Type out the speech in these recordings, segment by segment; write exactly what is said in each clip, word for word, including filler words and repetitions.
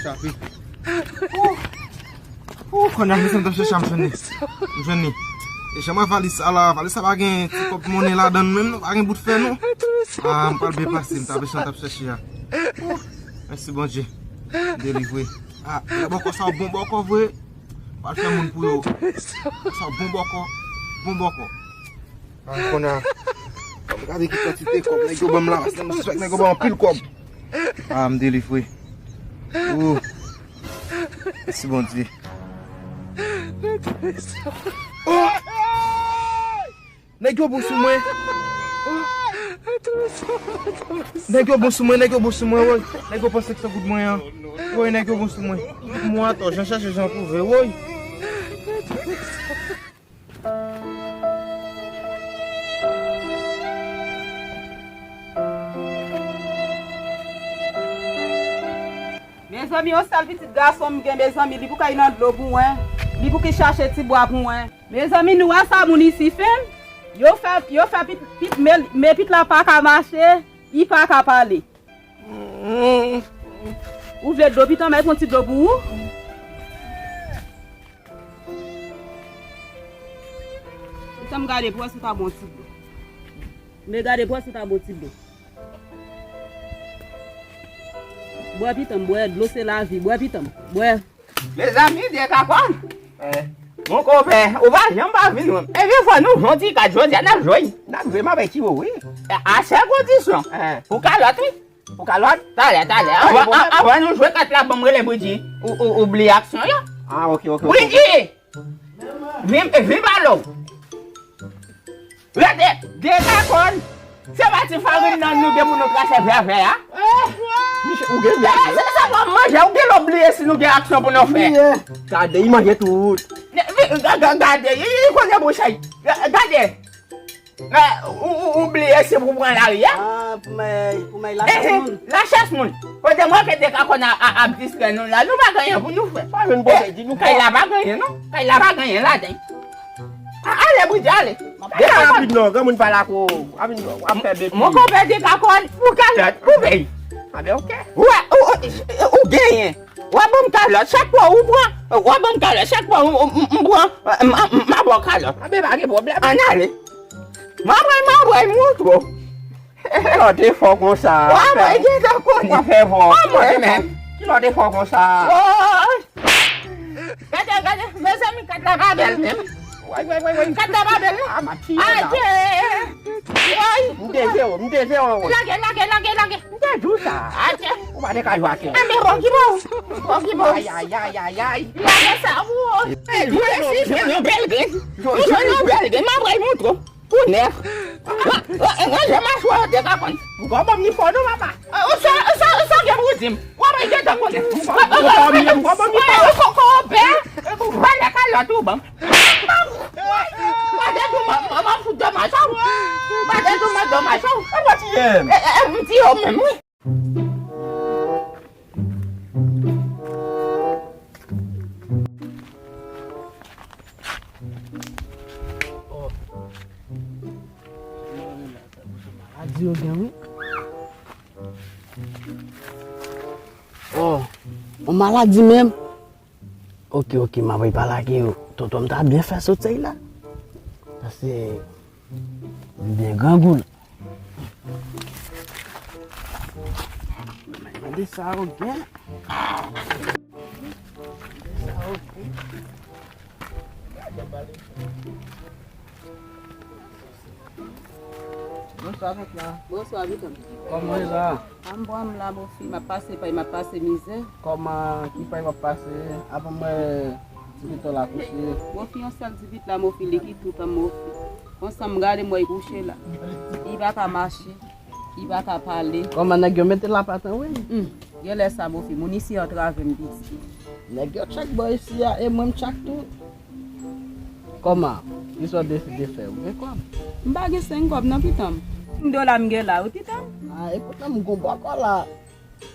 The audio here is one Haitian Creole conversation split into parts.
Chape. Ou, ou, kounye a, mesye, m t ap chèche a, m jwenn li. M jwenn li. E jan m wè valiz sa la, valiz sa pa gen ti kòb monnen ladan l menm, non, pa gen bout fè, non. Ah, m pral byen pase, m t ap, jan m t ap chèche a. Ou, mèsi, Bondye. M delivre. Ah, bòkò sa bon bòkò vre. Pral fè moun pou yo. Sa bon bòkò. Bon bòkò. Ah, kounye a. Gade ki kantite kòb nèg yo ban m la, paske m sispèk nèg yo ban m anpil kòb. Ah, m delivre. Ou. Mèsi, Bondye. Oh! Nèg yo bon sou mwen. Nèg yo bon sou mwen, nèg yo bon sou mwen, woy. Nèg yo pran senk san goud mwen an. Woy, nèg yo bon sou mwen. Mwen atò, jan chache jan twouve, woy. Mezanmi, yon sèl pitit gason m gen, mezanmi, li pou k al nan dlo pou mwen, li pou k al chache ti bwa pou mwen. Mezanmi, nou wè sa moun isi fè m? Yo fè, yo fè pit, pit, men, men pit la pa ka mache, li pa ka pale. Ou vle dlo, pitit, mwen pran ti dlo pou ou? Pitit, m gade pou wè si w ta bon ti dlo. Men gade pou wè si w ta bon ti dlo. Bwè pitit, bwè, dlo se lavi, bwè pitit, bwè. Mezanmi, Dekakòn. Eh. Mon konpè, ou pa janm pa vin wè m. Ebyen, fò nou jwe yon ti kat jodi a, n ap jwe. N ap jwe, m ap bay ti bo, wi. A sèl kondisyon. Eh. Pou kalòt, wi. Pou kalòt? Talè, talè. Anvan, anvan nou jwe kat la, ban m rele Bridji. Ou, ou, ou bliye aksyon yo. Ah, ok, ok, ok. Bridji! Vin, vin pale w. Rete, Dekakòn. Se pa ti farin nan nou de pou nou krache vèvè a. Misye, ou gen vèvè. Se sa w ap manje, ou gen lè w bliye si nou gen aksyon pou nou fè. Gade, li manje tout. Gade, li konnen bouch li. Gade. Ou, ou, ou bliye se pou pran lari a? Ah, pou may, pou may lachas moun. Lachas moun. Kote mwen ke Dekakòn ap distrè nou la, nou pa gen anyen pou nou fè. Pa jwenn bòkè di nou. Kay la pa gen anyen, non. Kay la pa gen anyen ladan. Ale, Bridji, ale. Dekakòn. Rapid non, granmoun pa la ko. Rapid non, w ap fè bèk. Mon konpè Dekakòn, pou kalòt, pou vèy. Ah, ben, ok. Ou, ou, ou genyen. W ap ban m kalòt, chak fwa ou pran, w ap ban m kalòt, chak fwa m pran, m ap ba w kalòt. Ah, ben, pa gen pwoblèm. Ann ale. Mwen, mwen, mwen, mwen, mwen, mwen, mwen. Kilòt te fò konsa. Mwen, mwen, gen tan konnen. Mwen fè vò. Mwen, mwen, menm. Kilòt te fò konsa. Gade, gade, mezanmi, kat la pa bèl menm. Woy, woy, woy, woy. Kat la pa bèl, non? Ah, m ap tiye la. Adye. Woy. M te jere, m te jere, woy. Lage, lage, lage, lage. M te di w sa. Atè. Ou pa te ka jwe atè. Anben, bon, ki bon. Bon, ki bon. Ay, ay, ay, ay, ay. Lage sa, ou. Jwenn yon, jwenn yon bèl grenn. Ou jwenn yon bèl grenn. M ap pral montre w. Pou nèf. Ranje machwè w, Dekakòn. Ou pa ban m ni fò non, papa. Ou sa, ou sa, ou sa gen pou di m. Ou ap gentan konnen. Ou pa ban m ni fò. Ou koko pè. Ou vòlè kalòt ou ban m. Mande tou manman fout domaj sa. Mande tou manman domaj sa. Ou pa tiye m. M tiye w menm, wi. Maladi yo gen, wi. Oh, yon maladi menm. Ok, ok, m ap pale ak yo. Tonton m ta byen fè soti la. Paske li byen grangou la. Gade sa yo gen. Gade sa yo gen. Bonswa, tonton. Bonswa, pitit. Kòman w ye la? A m bon, m la, mofi, m ap pase pay, m ap pase mizè. Kòman, ki pay w ap pase? Avan m wè dibit w la kouche. Mofi, yon sèl dibit la, mofi, li ki tout an, mofi. Konsa m gade, m wè l kouche la. Li pa ka mache, li pa ka pale. Kòman nèg yo mete lapat an, wi? Hmm. Genlè sa, mofi, moun isi antrave m piti. Nèg yo tchak bò isi a, e mwen m tchak tou. Kòman? Kisa w deside fè? Ou gen kòb? M pa gen senk kòb non, pitit. Senk dola m gen la, wi, pitit. Ah, e poutan m gon bòkò la.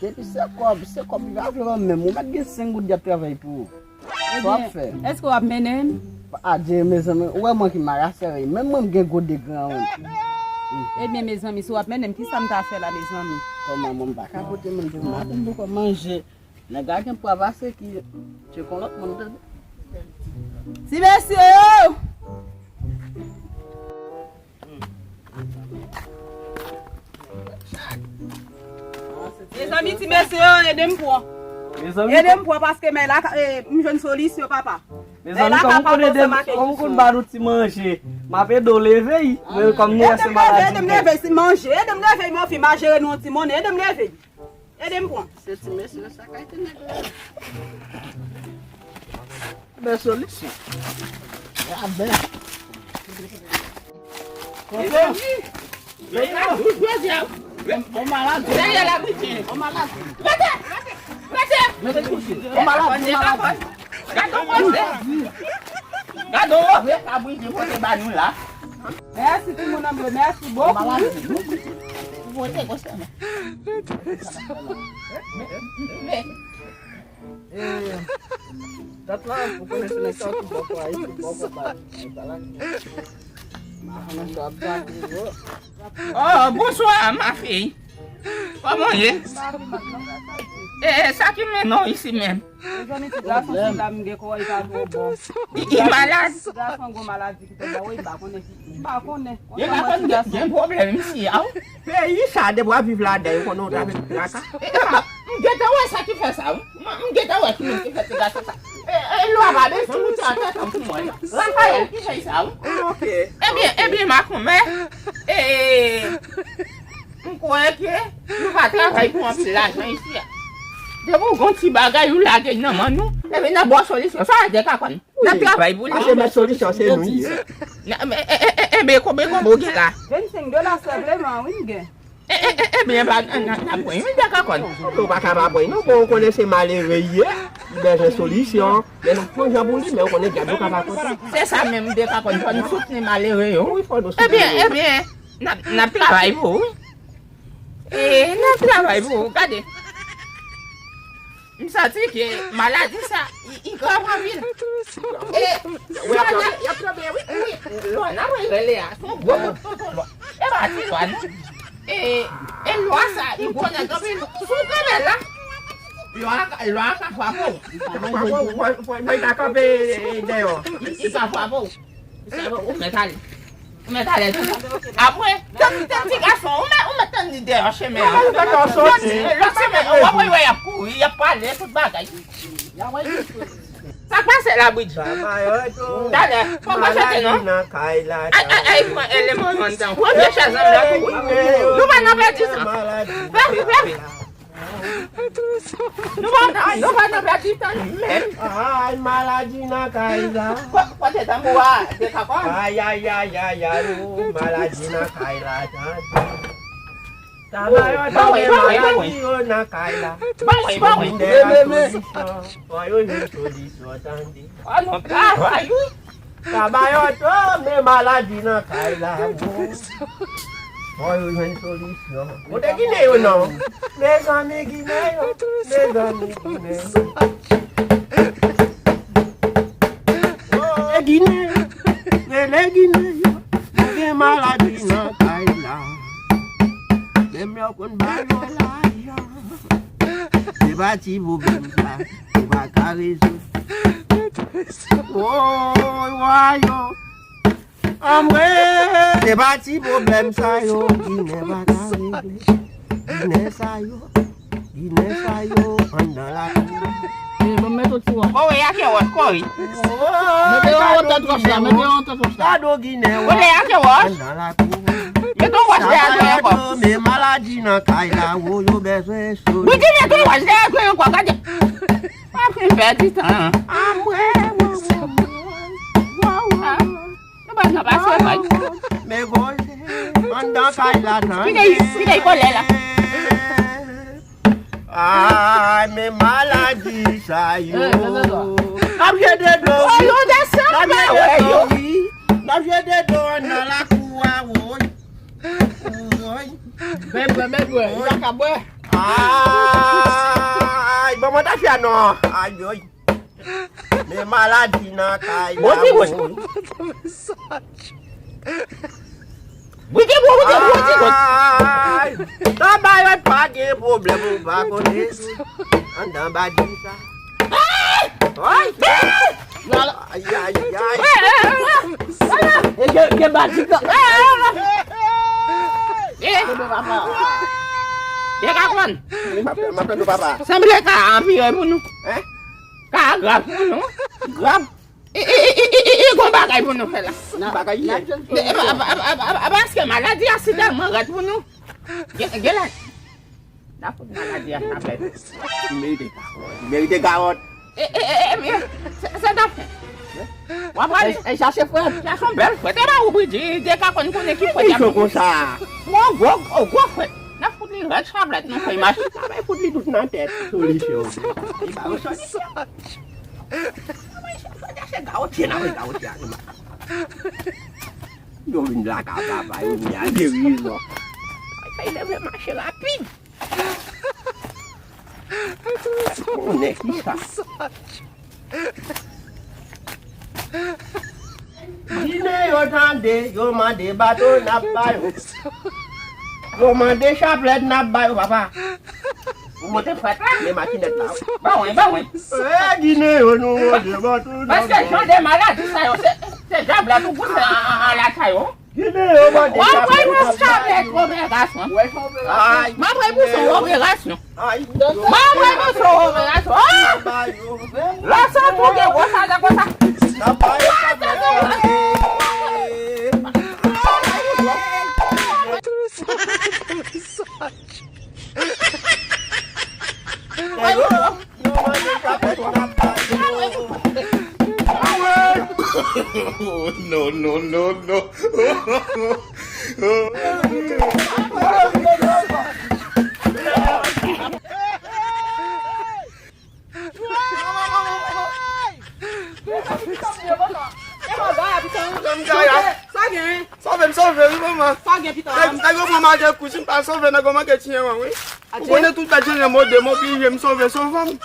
Depi se kòb, se kòb li pa vle ban m menm. Ou mèt gen senk goud y ap travay pou ou. Sa w ap fè? Ebyen, èske w ap mennen m? Adye, mezanmi, ou wè mwen ki marasè, wi. Menm mwen m gen gode granmoun. Ebyen, mezanmi, si w ap mennen m, kisa m ta fè la, mezanmi? Kòman, mwen m pa ka pote moun pou m maten, m poko manje. Nèg la gen pwa pase ki tcheke yon lòt moun, tande. Ti mesye yo! Mezanmi, ti mesye yo, ede m pran. Mezanmi, ede m pran paske men la, eh, m jwenn solisyon, papa. Mezanmi, kòm ou konn ede m, kòm ou konn ba nou ti manje, m ap ede w leve, wi. Men kòm nou wè se maladi. Ede m leve, ede m leve, ti manje, ede m leve, mon fi, m a jere nou yon ti monnen, ede m leve. Ede m pran. Se ti mesye sa kay te nèg la. Bèl solisyon. Ya bèl. Mezanmi, mezanmi, jodi a, on malad. Dèyè la, Britney. On malad. Mete, mete, mete kouche. On malad, on malad. Gade yon koze. Gade yon koze, kabrit, pote ba nou la. Mèsi, timoun an, mèsi bokou. Pote koze. Men, men, eh, dat la, ou konnen se nèg sa ki bò kwa, ki bò kwa ba. Oh, bonsoir, ma fille. Kòman w ye? E, e, sa ki mennen w isi menm? Mezanmi, ti gason sila m gen kò, li pa twò bon. Li, li malad? Ti gason gwo maladi ki te ba wi, li pa konnen ki, li pa konnen. Li pa konn gen, gen pwoblèm isi a, wi. Peyi sa, depi w ap viv ladan, yo konnen w t ap traka. E, e, m gentan wè sa ki fè sa, wi. M, m gentan wè ki moun ki fè ti gason sa. E, e, lwa pa bezwen moute an tèt an pou mwen. Raphaël ki fè sa, wi. Ok. Ebyen, ebyen, makonmè, e, m kwè ke nou pa travay pou anpil lajan isi a. Depi w gon ti bagay, ou lage nan men nou, epi n ap ba w solisyon. Sa a de ka konn. N ap travay pou li. Pase mèt solisyon, se nou ye. Ebyen, konbyen kòb ou gen la? Vennsenk dola senpleman, wi, m gen. E, e, e, ebyen, pa, n, n, n ap pran yon de kakòn. Ou pa ka pa pran, non, bon, ou konnen se malere l ye, li bezwen solisyon. Men n ap pran jan pou li, men ou konnen dyab yo ka pa kontan. Se sa menm, de kakòn, fò n soutni malere yo. Wi, fò nou soutni yo. Ebyen, ebyen, n ap, n ap travay pou ou, wi. E, n ap travay pou ou, gade. M santi ke maladi sa, li, li grav anpil. E, Lwana, y ap, y ap tanbe, wi, wi. Lwana, mwen rele a. Se yon gwo bout tonton Lwa. E pa ti Lwa, non. E, e Lwa sa, li gwo nèg anpil. Si w kanpe la, Lwa, Lwa ka frape w. Mwen, mwen, mwen, mwen ka kanpe, e, dèyè w. Li, li ka frape w. Ou mèt ale. Ou mèt ale tou. Apre, tann, tann ti gason, ou mèt, ou mèt tann li dèyè chemen an. Lòt semen, w ap wè y ap kouri, y ap pale, tout bagay. Sa k pase la, Bridge? Talè, fò w pa chante, non? Ay, ay, ay, pran eleman anndan. Premye chèz anndan tou, wi. Nou pa nan pèdi tan. Fè, fè. Nou pa, nou pa nan pèdi tan menm. Ay, maladi nan kay la. Ko-, kote tanbou a, de kakòn? Ay, ay, ay, ay, ay, o, maladi nan kay la, tande. Travayè yo, maladi yo nan kay la. Bon, bon, bon. Fò yo jwenn solisyon, tande. Ah non, travay, wi. Travayè yo, men maladi nan kay la, wi. Fò yo jwenn solisyon. Kote Ginen yo, non? Mezanmi, Ginen yo. Mezanmi, Ginen yo. Oh, Ginen yo. Rele Ginen yo. Nou gen maladi nan kay la. Menm yo konn ba yo lajan. Se pa ti pwoblèm sa, ou pa ka rezoud. Woy, woy, yo. Anmwe. Se pa ti pwoblèm sa yo, Ginen pa ka regle. Ginen sa yo, Ginen sa yo, anndan lakou. E, ban m mete w ti wòch. Bon, e a ke wòch, kò, wi. Mete yon tèt wòch la, mete yon tèt wòch la. Gade Ginen, wòch. Bon, e a ke wòch. Anndan lakou. Mete yon wòch dèyè tou ankò. Men maladi nan kay la, wo, yo bezwen Bouti, mete yon wòch dèyè tou ankò, gade. Pa fin pèdi tan. Anmwe, wo, wo, wo. Wo, wo. Nou pa nan pase, men goze, anndan kay la, tande. Kite, kite kòlè la. Ay, men maladi sa yo. N ap jete dlo, wi. N ap jete dlo, wi. N ap jete dlo anndan lakou a, woy. Woy. Bèbwè, bèbwè, yo pa ka bwè. Ay, ban mwen tafya non. Ay, ay. Men maladi nan kay la, woy. Bouke bro, bouke bro, ti kout. Ay! Tanbayòt pa gen pwoblèm, ou pa konnen. Anndan badi sa. Ay! Ay, ay, ay. E gen, gen badi kan. Eh! Gen ka konn. M ap, m ap tann ou, papa. Sanble ka anpire pou nou. Hein? Ka grav pou nou. Grav. E, e, e, e, e, e, gon bagay pou nou fè la. Bagay ye. E, e, pa, pa, pa, pa, pa, paske maladi a si tèlman rèd pou nou. Gen, gen la. N a fout maladi a sa fè. Li merite kawòt. Li merite kawòt. E, e, e, e, men, se, se ta fè. W ap ale. E, e, chache frèt. Chache yon bèl frèt. E ba ou bri di, de ka konn konnen ki frèt y ap. Ki konsa? Gwo, gwo, gwo, gwo frèt. N a fout li rèd chaplèt, nou fè imaj. Sa bay fout li tout nan tèt. Solisyon. E ba ou solisyon. Yo vin lakay papa, yo vin a gerizon. Fè leve mache rapid. Konnen ki sa. Ginen yo tande, yo mande bato n ap ba yo. Yo mande chaplèt n ap ba yo, papa. Ou monte frèt la, men matinèt la. Ba mwen, ba mwen. E, Ginen yo nou mande bato n ap ba yo. Paske jan de maladi sa yo, se, se dyab la tou pouse an, an, an lakay yo. Ginen yo mande chaplèt n ap ba yo. Ay, m ap repouse yon operasyon. Ay, m ap repouse yon operasyon. Ay, m ap repouse yon operasyon. Ah! Lè sa tou gen gwo sa, gen gwo sa. N ap ba yo chaplèt. No, no, no, no. Sa gen? Sove m, sove, wi, manman. Sa gen, pita? Nèg, nèg yo pran m atè kou, si m pa sove, nèg yo manke tiye mwen, wi. Ou konnen tout bèt jenè m oblije m sove, sove m.